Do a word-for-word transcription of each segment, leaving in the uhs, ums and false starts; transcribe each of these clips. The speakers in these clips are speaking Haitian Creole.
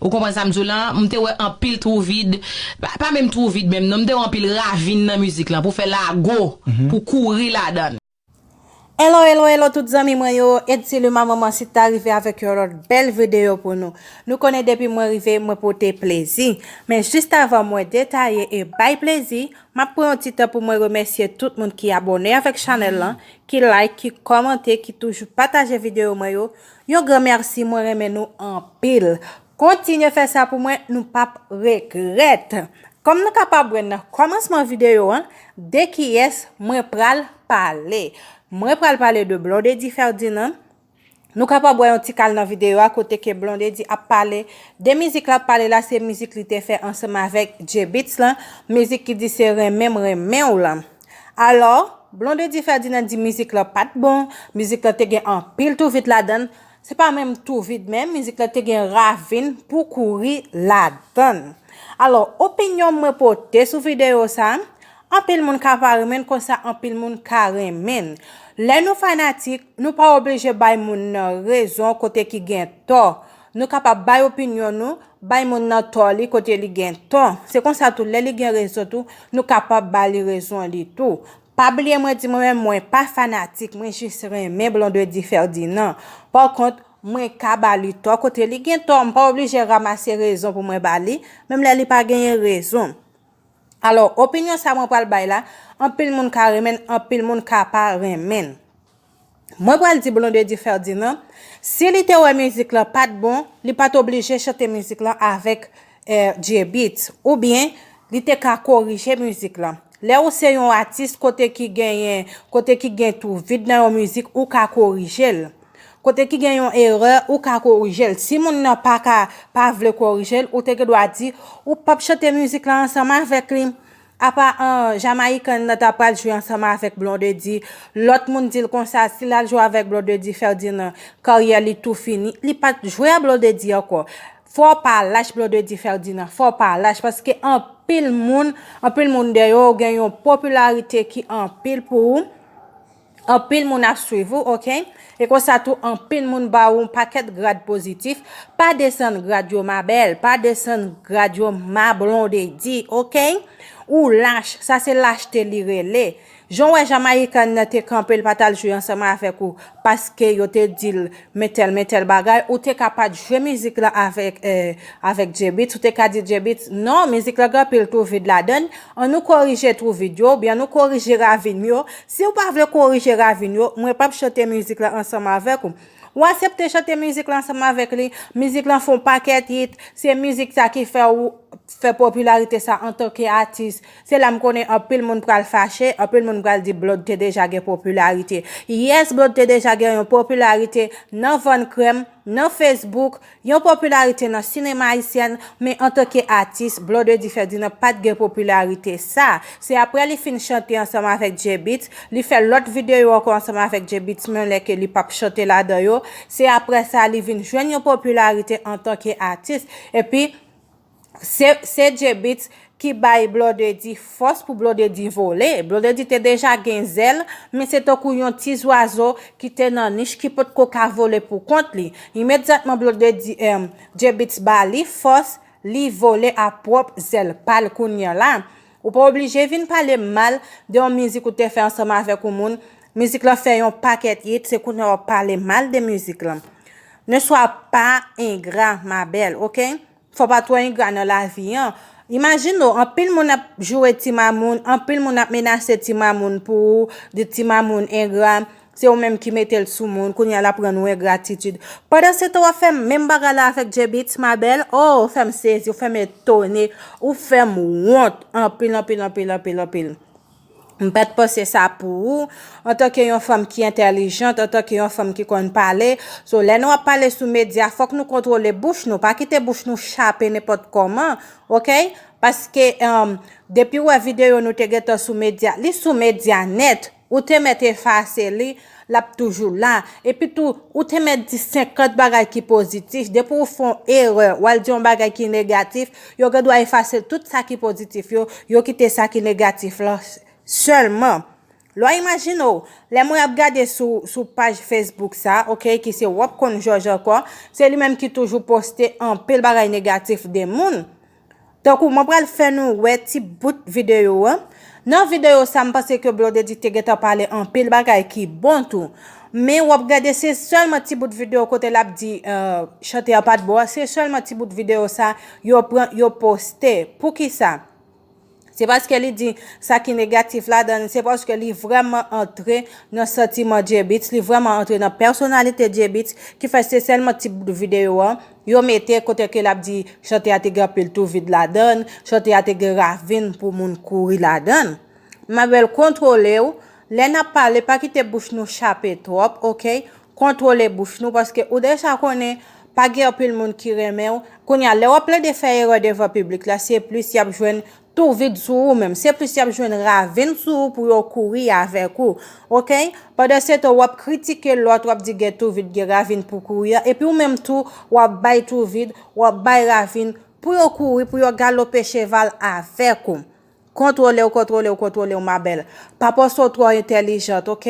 Ou konprann sa m di w lan? M te wè anpil twou vid, pa, pa menm twou vid menm non, m te wè anpil ravin nan mizik lan pou fè lago, pou kouri ladan l. Hello, hello, hello tout zanmi mwen yo, Edsyluma Manman Sit la rive avèk yon lòt bèl videyo pou nou. Nou konnen depi mwen rive, mwen pote plezi. Men jis avan mwen detaye e bay plezi, m ap pran yon ti tan pou mwen remèsye tout moun ki abòne avèk chanèl lan, ki like, ki kòmante, ki toujou pataje videyo mwen yo. Yon gran mèsi, mwen renmen nou anpil. Kontinye fè sa pou mwen, nou p ap regrèt. Kòm nou kapab wè nan kòmansman videyo an, de kiyès mwen pral pale. Mwen pral pale de Blondedy Ferdinand. Nou kapab wè yon ti kal nan videyo a kote ke Blondedy ap pale de mizik l ap pale la, se mizik li te fè ansanm avèk J-Beatz lan, mizik ki di se renmen m renmen w lan. Alò, Blondedy Ferdinand di mizik lan pa t bon, mizik lan te gen anpil twou vid ladan l. Se pa menm twou vid menm, mizik lan te gen ravin pou kouri ladan l. Alò, opinyon mwen pote sou videyo sa, anpil moun ka pa renmen l konsa, anpil moun ka renmen l. Lè nou fanatik, nou pa oblije bay moun nan rezon kote ki gen tò. Nou kapab bay opinyon nou, bay moun nan tò li kote li gen tò. Se konsa tou, lè li gen rezon tou, nou kapab ba li rezon li tou. Pa bliye mwen di mwen menm mwen pa fanatik, mwen jis renmen Blondedy Ferdinand. Pa kont, mwen ka ba li tò kote li gen tò, m pa oblije ranmase rezon pou mwen ba li, menm lè li pa genyen rezon. Alò, opinyon sa mwen pral bay la, anpil moun ka renmen l, anpil moun ka pa renmen l. Mwen pral di Blondedy Ferdinand, si li te wè mizik lan pa t bon, li pa t oblije chante mizik lan avèk eh, J-Beatz, oubyen li te ka korije mizik lan. Lè ou se yon atis kote ki genyen, kote ki gen twou vid nan yon mizik, ou ka korije l. Kote ki gen yon erè, ou ka korije l. Si moun nan pa ka, pa vle korije l, ou te gen dwa di, ou p ap chante mizik lan ansanm avèk li. Apa an Jamayikan nan ta pral jwe ansanm avèk Blondedy, lòt moun di l konsa, si l al jwe avèk Blondedy Ferdinand, karyè li tou fini, li pa t jwe a Blondedy ankò. Fò w pa lach Blondedy Ferdinand, fò w pa lach, paske anpil moun, anpil moun dèyè w gen yon popilarite ki anpil pou ou. Anpil moun ap swiv ou, oke? E konsa tou, anpil moun ba ou yon pakèt grad pozitif. Pa desann grad yo, ma bèl. Pa desann grad yo, ma Blondedy, oke? Ou lach, sa se lachte li rele. Jan w wè Jamayikan nan te kanpe, l pa t al jwe ansanm avèk ou, paske yo te di l, men tèl, men tèl bagay, ou te ka pa t jwe mizik lan avèk, eh, avèk J-Beatz, ou te ka di J-Beatz, non, mizik lan gen anpil twou vid ladan l, ann nou korije twou vid yo, oubyen ann nou korije ravin yo. Si w pa vle korije ravin yo, mwen p ap chante mizik lan ansanm avèk ou. Ou aksepte chante mizik lan ansanm avèk li, mizik lan fè yon pakèt hit, se mizik sa ki fè ou fè popilarite sa antanke atis. Se la m konnen anpil moun pral fache, anpil moun pral di Blonde te deja gen popilarite. Yes, Blonde te deja gen yon popilarite nan vann krèm, nan Facebook, yon popilarite nan sinema ayisyèn, men antanke atis, Blondedy Ferdinand pa t gen popilarite sa. Se apre li fin chante ansanm avèk J-Beatz, li fè lòt videyo ankò ansanm avèk J-Beatz, men lè ke li p ap chante ladan yo. Se apre sa, li vin jwenn yon popilarite antanke atis. Epi, Se, se J-Beatz ki bay Blondedy fòs pou Blondedy vole. Blondedy te deja gen zèl, men se tankou yon ti zwazo ki te nan nich ki potko ka vole pou kont li. Imedyatman Blondedy, em, J-Beatz ba li fòs, li vole a pwòp zèl pa l kounye a la. Ou pa oblije vin pale mal de yon mizik ou te fè ansanm avèk yon moun. Mizik lan fè yon pakèt hit, se kounye a w ap pale mal de mizik lan. Ne sois pas ingrat, ma belle, oke? Fò w pa twò engra nan lavi an. Imajine w, anpil moun ap joure ti mamoun, anpil moun ap menase ti mamoun pou ou, di ti mamoun engra, se ou menm ki mete l sou moun, kounye a l ap rann ou engratitid. Pandan se tan w ap fè menm bagay la avèk J-Beatz, ma belle, oh, ou fè m sezi, ou fè m etone, ou fè m wont, anpil, anpil, anpil, anpil, anpil. M pa t panse sa pou ou, antanke yon fanm ki entèlijant, antanke yon fanm ki konn pale. So, lè nou ap pale sou medya, fòk nou kontwole bouch nou, pa kite bouch nou chape nenpòt kòman, oke? Paske, em, depi w wè videyo nou te gentan sou medya, li sou medya nèt, ou te mèt efase li, l ap toujou la. Epi tou, ou te mèt di senkant bagay ki pozitif. Depi w fè yon erè, w al di yon bagay ki negatif, yo gen dwa efase tout sa ki pozitif yo, yo kite sa ki negatif la sèlman. Lè w imajine w, lè mwen ap gade sou, sou paj Facebook sa, ok, ki se W ap konn Jòj ankò, se li menm ki toujou poste anpil bagay negatif de moun. Tankou mwen pral fè nou wè ti bout videyo an. Nan videyo sa, m panse ke Blondedy te gentan pale anpil bagay ki bon tou. Men w ap gade se sèlman ti bout videyo kote l ap di, eh, chante a pa t bon an, se sèlman ti bout videyo sa yo pran, yo poste. Poukisa? Se paske li di sa ki negatif ladan l, se paske li vrèman antre nan santiman Jbeatz, li vrèman antre nan pèsonalite Jbeatz, ki fè se sèlman ti bout videyo an yo mete kote ke l ap di chante a te gen anpil tou vid ladan l, chante a te gen ravin pou moun kouri ladan l. Ma belle, kontwole w. Lè n ap pale, pa kite bouch nou chape twòp, ok? Kontwole bouch nou, paske ou deja konnen pa gen anpil moun ki renmen w. Kounye a, lè w ap plede fè erè devan piblik la, se plis y ap jwenn tou vid sou ou menm. Se plis y ap jwenn ravin sou ou pou yo kouri avèk ou, ok? Pandan se tan, w ap kritike lòt, w ap di gen tou vid, gen ravin pou kouri a. Epi ou menm tou, w ap bay tou vid, w ap bay ravin pou yo kouri, pou yo galope cheval avèk ou. Kontwole w, kontwole w, kontwole w, ma belle. Pa panse w twò entèlijant, ok?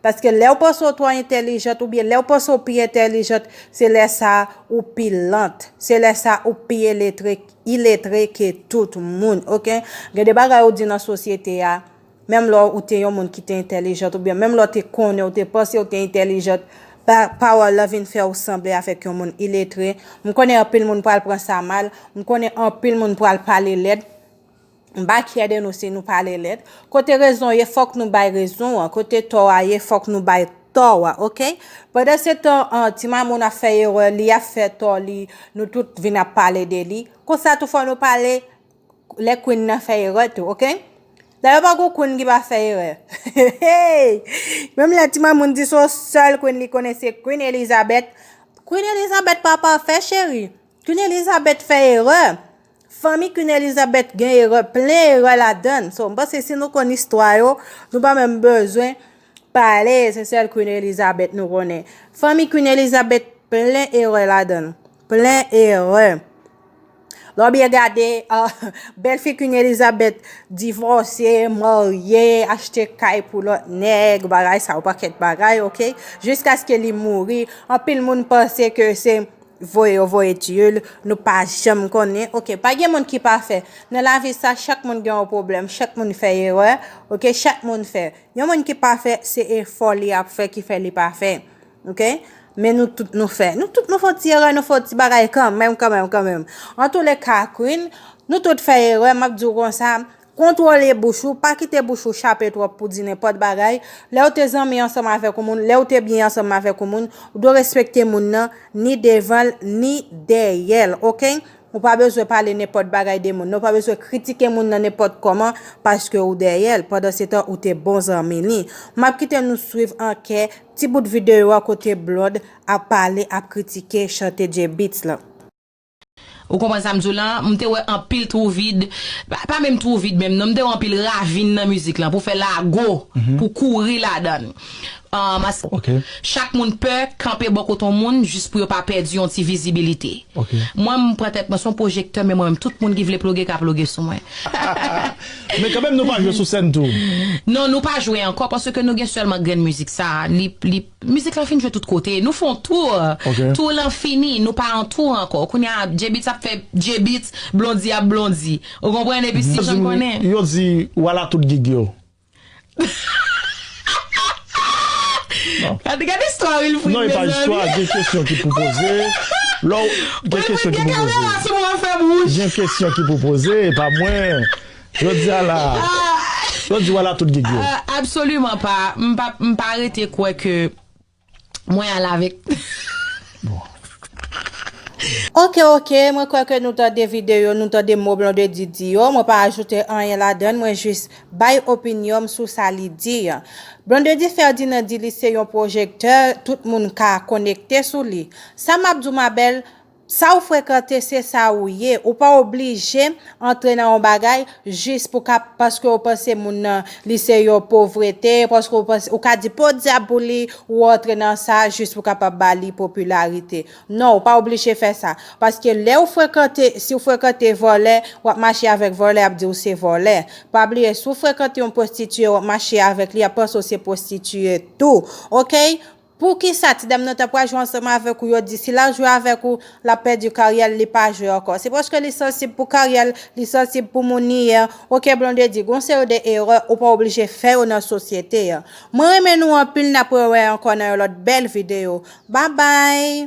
Paske lè w panse w twò entèlijant, oubyen lè w panse w pi entèlijant, se lè sa ou pi lant. Se lè sa ou pi iletre, iletre ke tout moun, ok? Gen de bagay ou di nan sosyete a, menm lè ou te yon moun ki te entèlijant, oubyen menm lè ou te konnen, ou te panse ou te entèlijant, pa, pawòl la vin fè ou sanble avèk yon moun iletre. M konnen anpil moun pral pran sa mal, m konnen anpil moun pral pale lèd. M pa kyè de nou si nou pale lèd. Kote rezon ye, fòk nou bay rezon an. Kote tò a ye, fòk nou bay tò a, ok? Pandan se tan, an, ti mamoun ap fè erè, li ap fè tò li, nou tout vin ap pale de li. Konsa tou fò nou pale lè Queen nan fè erè tou, ok? Dayè pa gon Queen ki pa fè erè. Hey! Menm lè ti mamoun di se yon sèl Queen li konnen se Queen Elizabeth. Queen Elizabeth pa pafè, cheri. Queen Elizabeth fè erè. Fanmi Queen Elizabeth gen erè, plen erè ladan l. So, m panse si nou konn istwa yo, nou pa menm bezwen pale, se sèl Queen Elizabeth nou konnen. Fanmi Queen Elizabeth plen erè ladan l. Plen erè. Lè w byen gade, ah, bèlfi Queen Elizabeth divòse, marye, achte kay pou lòt nèg, bagay sa yo, pakèt bagay, ok? Jiskaske li mouri, anpil moun panse ke se voye yo voye tiye l, nou pa janm konnen. Ok, pa gen moun ki pafè. Nan lavi sa, chak moun gen yon pwoblèm, chak moun fè erè, ok, chak moun fè. Yon moun ki pafè, se efò li ap fè ki fè li pafè. Ok? Men nou tout nou fè. Nou tout nou fè yon ti erè, nou fè yon ti bagay kanmenm, kanmenm, kanmenm. Antouleka, Queen, nou tout fè erè, m ap di w konsa, kontwole bouch ou, pa kite bouch ou chape twòp pou di nenpòt bagay. Lè w te zanmi ansanm avèk yon moun, lè w te byen ansanm avèk yon moun, ou dwe respekte moun nan, ni devan l, ni dèyè l, ok? Ou pa bezwen pale nenpòt bagay de moun nan, ou pa bezwen kritike moun nan nenpòt kòman, paske ou dèyè l, pandan se tan ou te bon zanmi li. M ap kite nou swiv an kè ti bout videyo a kote Blonde ap pale, ap kritike chante Jbeatz lan. Ou konprann sa m di w lan? M te wè anpil twou vid, pa, pa menm twou vid menm non, m te wè anpil ravin nan mizik lan pou fè lago, pou kouri ladan l. Ah, mas-, chak moun pè kanpe bò kote yon moun jis pou yo pa pèdi yon ti vizibilite. Mwen, m pran tèt mwen se yon pwojektè, men mwen menm, tout moun ki vle ploge ka ploge sou mwen. Men kanmenm, nou pa jwe sou sèn tou. Non, nou pa jwe ankò, paske nou gen sèlman grenn mizik sa. Li, li Mizik la fin jwe tout kote. Nou fè yon tou. Tou lan fini. Nou pa an tou ankò. Kounye a, Jbeatz ap fè Jbeatz, Blondy ap Blondy. Ou konprann? Epi si jan konnen. Yo di, wala tout gig yo. Gade, gade istwa Wilfrid, mezanmi. Non, e pa istwa, gen kesyon ki pou poze. Lò, gen kesyon ki pou poze. Gen kesyon ki pou poze, e pa mwen. Jodi a la, jodi a la tout gig yo. Ah, absoliman pa. M pa, m pa rete kwè ke mwen al avèk. Bon. Ok, ok, mwen kwè ke nou tande videyo, nou tande mo Blondedy di yo. Mwen pa ajoute anyen ladan l, mwen jis bay opinyon m sou sa li di a. Blondedy Ferdinand di li se yon pwojektè, tout moun ka konekte sou li. Sa m ap di w, ma belle, Sa w frekante, se sa ou ye. Ou pa oblije antre nan yon bagay jis pou ka, paske ou panse moun nan li se yon povrete, paske ou panse, ou ka di podyab pou li, ou antre nan sa jis pou kapab ba li popilarite. Non, ou pa oblije fè sa. Paske lè ou frekante, si ou frekante vòlè, w ap mache avèk vòlè, y ap di ou se vòlè. Pa bliye, si ou frekante yon pwostitiye, w ap mache avèk li, y ap panse ou se pwostitiye tou. Oke? Poukisa ti dam nan ta pral jwe ansanm avèk ou, yo di si l al jwe avèk ou, l ap pèdi karyè l, li pa jwe ankò. Se paske li sansib pou karyè l, li sansib pou moun li ye. Oke, Blondedy, gon seri de erè ou pa oblije fè yo nan sosyete an. Mwen renmen nou anpil, n ap rewè ankò nan yon lòt bèl videyo. Babay!